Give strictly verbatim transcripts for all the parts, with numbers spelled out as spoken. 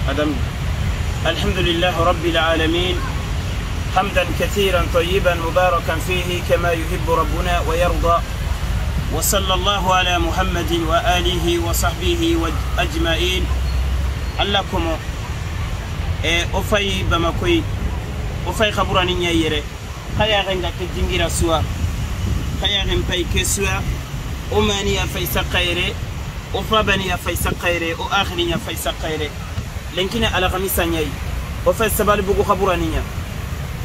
آدم. الحمد لله رب العالمين، حمدا كثيرا طيبا مباركا فيه كما يحب ربنا ويرضى. وصلى الله على محمد وآله وصحبه أجمعين. Alla komo, e, o fay Bamakoy, o fay xaburani ɲa yere. Xa yaxen ga ke dingira suwa, xa yaxen pay ke suwa, o mani ya fay saxa yere, o fabani ya fay saxa yere, o axini ya fay saxa yere. Lenkine alxamisa ɲa yi, o fay sabali bugu xaburani ɲa.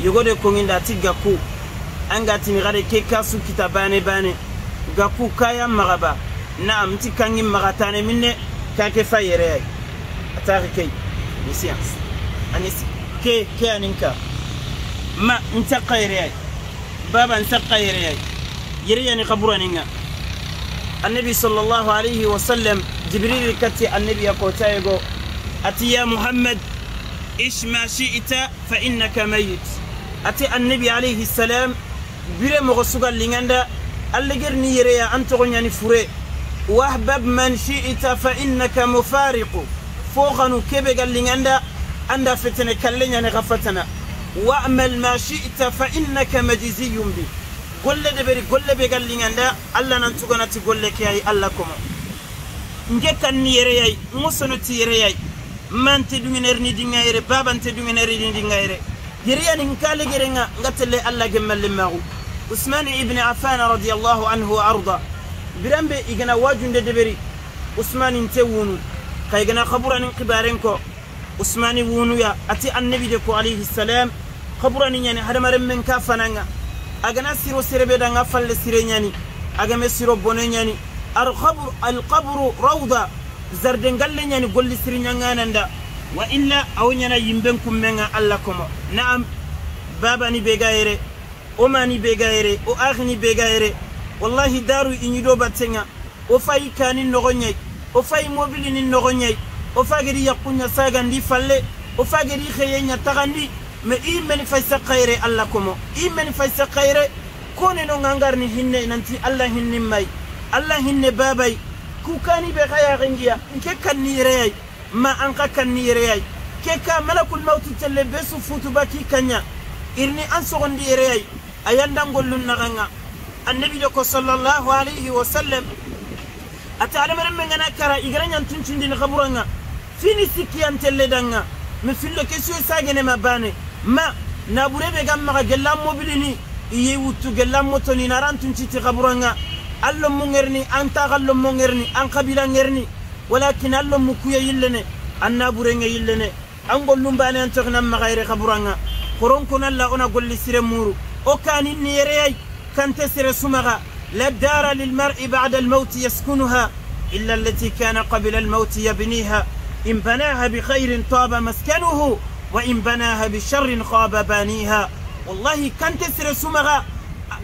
Yogo de koŋinda ti gaku, an ga tini xare ke kasu kita bane bane, gaku kaya maxa ba, naam, nti kaŋi maxa tane minne, ka ke fay yere ya yi. A taxi key, ni science. Ani si-, ke, ke aninka. Ma, nta xa yere ya yi. Baba, nta xa yere ya yi. Yere ya ni xaburani ŋa. Annabi sallallahu alayhi wa sallam, Jibril kati Annabi ya ko tayego. Ati, "Ya Muhammad, ish ma shi'ta fa innaka mayyit." Ati Annabi alayhi salam, bire moxo su ga liŋanda, Alla geri ni yere ya, an toxo ɲa ni fure. Wahbab man shi'ta fa innaka mufariqu. Fo xanu kebe ga liŋanda, an da fetene kalle ɲa ni xa fatana. Wa'mal ma shi'ta fa innaka majziyun bi. Golle deberi, golle be ga liŋanda, Alla nan tugana ti golle ke ya yi, Alla komo. Nke kan ni yere ya yi, ŋo sono ti yere ya yi. Ma nte duŋene ri ni dinŋa yere, baba nte duŋene ri ni dinŋa yere. Yere ya ni nka legere ŋa, nga telle Alla gemmalle maxu. Usman ibn Affan radiyallahu anhu wa arda. Biranbe i ga na wajunde deberi, Usmani nte wunu. Xa i ga na xaburanin xibaren ko, Usmani wunu ya, ati Annabi de ko alayhi salam, xaburani ɲa ni hadamarenmen ka fana ŋa. A ga na siro sere be da ŋa falle sire ɲa ni, a ga me siro bone ɲa ni. Al qabru, al qabru rawda, zarden galle ɲa ni golli siri ɲaŋanan da. Wa illa a wo ɲa na yimben kummen ŋa Alla komo. Naam, babani be ga yere, o mani be ga yere, o axini be ga yere. Wallahi daru i ɲi do batten ŋa. O fayi kani noxo ɲa yi, o fayi mobilini noxo ɲa yi, o fa gedi yaxu ɲa sagandi falle, o fa gedi xeye ɲa taxandi, mais i meni fay saxa yere Alla komo, i meni fay saxa yere. Kone no ŋa ngar ni hinne nanti Alla hinni may, Alla hinne babay. Ku kani be xa yaxen giya, nke kan ni yere ya yi, ma an xa kan ni yere ya yi. Ke ka malakul mawtu telle be su futu ba ki kaɲa, i ri ni an soxondi yere ya yi. A ya nda ngollun naxa ŋa. Annabi de ko sallallahu alayhi wa sallam, a ti hadamarenmen ga na kara, i ga ra ɲa n tuncindini xaburan ŋa, fini sikki ya n telle da ŋa, mi fillo ke suwe sagene ma bane, ma, nabure be ga maxa gella mobilini, i ye wuttu gella motoni na ra n tunci ti xaburan ŋa. An lomu ŋerini, an taxa lomu ŋerini, an xabila ŋerini, walakin an lomu kuye yillene, an nabure ŋe yillene. An gollun bane an toxi na maxa yere xaburan ŋa. Xoron ko na la o na golli sire muru. O kani ni yere ya yi, kante sere su maxa. لا دار للمرء بعد الموت يسكنها إلا التي كان قبل الموت يبنيها. إن بناها بخير طاب مسكنه وإن بناها بشر خاب بانيها. Wallahi, kante sere su maxa,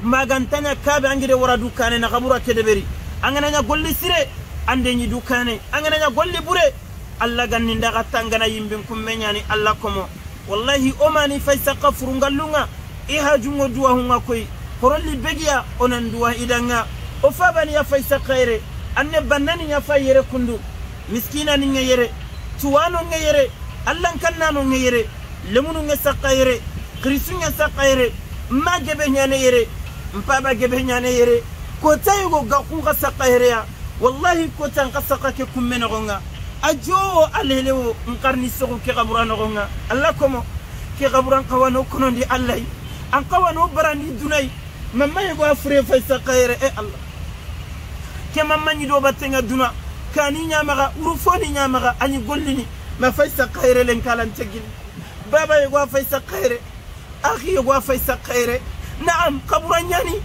magantaɲa kabe an gede wara du kane na xabura ke deberi. An ga na ɲa golli sire, an de ɲi du kane. An ga na ɲa golli bure, Alla ganni nda xa tangana yimbin kumme ɲa ni Alla komo. Wallahi, o mani fay saxa furungallun ŋa, i hajun ŋo duwahun ŋa koy. Horolli begiya, o nan duwa i da ŋa. O fabani ya fay saxa yere, an ne bannani ya fay yere kundu. Miskinani ŋe yere, tuwano ŋe yere, Allan kannano ŋe yere, lemunu ŋe saxa yere, xirisu ŋe saxa yere, ma gebe ɲane yere, n paba gebe ɲane yere, kota yogo ga xun xa saxa yere ya. Wallahi, kota n xa saxa ke kumme noxon ŋa. A jowo a lelewo n xarni soxu ke xabura noxon ŋa. Alla komo, ke xaburan xawano konondi Alla yi. An xawano barandi duna yi. Mamma yogo a fure fay saxa yere, e Alla. Ke mamma ɲi do batten ŋa duna. Kani ɲa maxa, wuru foni ɲa maxa, a ɲi gollini. Ma fay saxa yere len kalan tegini. Baba yogo a fay saxa yere. Axi yogo a fay saxa yere. Naam, xabura ɲa ni.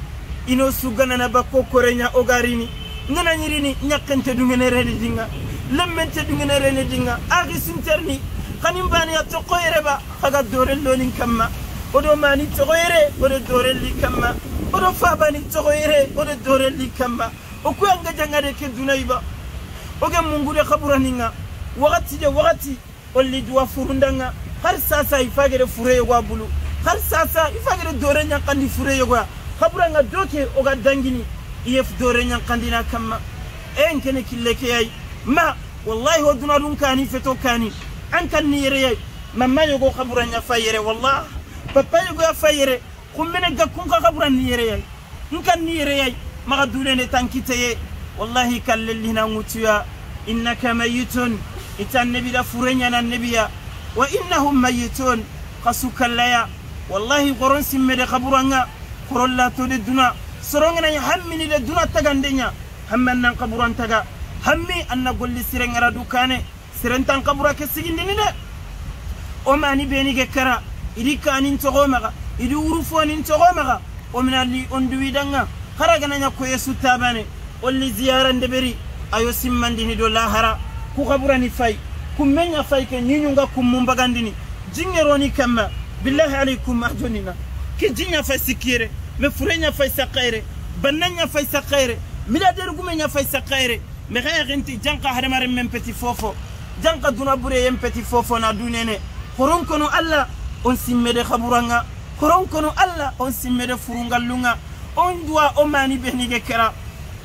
I no su ga na na bakko kore ɲa o ga rini. N ga na ɲi rini, ɲaxente dungene reni di ŋa. Lemmente dungene reni di ŋa. Axi sunterni. Xanin bane ya toxo yere ba, xa ga doren lonin kamma. O do mani toxo yere, o do doren li kamma. O do fabani toxo yere, o do doren li kamma. O ku ya n ga jaŋa de ke duna yi ba. O ge mungu de xaburani ŋa. Waxati de waxati. O li duwa furunda ŋa. Hari sasa i fagere fure yogo a bulu. Hari sasa i fagere dore ɲaxandi fure yogo ya. Xabura ŋa do ke o ga dangini. I ye f-, dore ɲaxandina kamma. E n kene kille ke ya yi. Ma, wallahi, o duna dun kani, feto kani. An kan ni yere ya yi. Mama yogo xabura ɲa fa yere, wallah. Papa yogo ya fa yere. Xumbene ga kun xa xabura ni yere ya yi. N kan ni yere ya yi. Maxa dunene tankiteye. Wallahi, kallellina ŋutuya. Innaka mayitun. I ta annabi da fure ɲaana annabiya. Wa innahum mayitun. Xa su kallaya. Wallahi, xoron simme de xaburan ŋa. Xoron lato de duna. Soron ga na ɲa hammini de duna tagande ɲa. Hammi an nan xaburan taga. Hammi an na golli siren ŋa ra du kaane. Seren nta xabura ke sigindini de. O mani beni ge kara, i di kanin toxo maxa, i di wurufonin toxo maxa, o mina li o n duwi danŋa, xara ga na ɲa koye su tabane, o li ziyara ndeberi, a yo simmandini do lahara, ku xaburani fay, ku me ɲa fay ke ɲiɲu ŋa ku mun bagandini, jinŋeroni kamma, billahi alaykum a jonina, ke ji ɲa fay sikkere, me fure ɲa fay sakkayre, banna ɲa fay sakkayre, miladeri gume ɲa fay sakkayre, Mexe yaxinti janka hadamaren men peti fofo. Janka duna bureyen peti fofo na dunene. Xoron kono Alla, o n simme de xaburan ŋa. Xoron kono Alla, o n simme de furungallun ŋa. O n duwa o mani beni ge kara.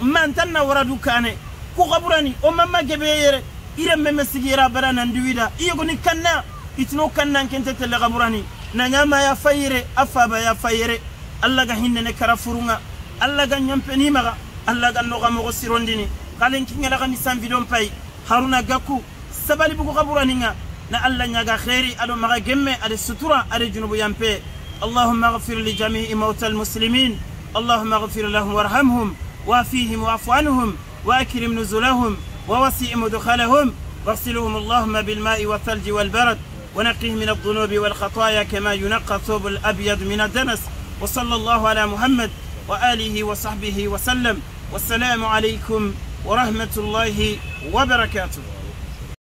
Mantan na wara du kaane. Ku xaburani, o mamma gebe yere. I renme me sigi yere abada nan duwida. I yogoni kanna. I tino kannan kente telle xaburani. Na ɲama ya fayire, a faba ya fayire. Alla ga hinnene kara furun ŋa. Alla ga ɲampeni maxa. Alla ga noxa moxo sirondini. Xalen kiŋela xa ni sanvidon pay. Haruna Gaku, Sabali bugu xaburani ŋa, na Alla ɲaga xeeri, a do maxa gemme, a do sutura, a do junubu yanpe. اللهم اغفر لجميع موتى المسلمين. اللهم اغفر لهم وارحمهم وعافهم واعف عنهم وأكرم نزلهم ووسع مدخلهم واغسلهم اللهم بالماء والثلج والبرد ونقهم من الذنوب والخطايا كما ينقى الثوب الأبيض من الدنس. وصلى الله على محمد وآله وصحبه وسلم. والسلام عليكم ورحمة الله وبركاته.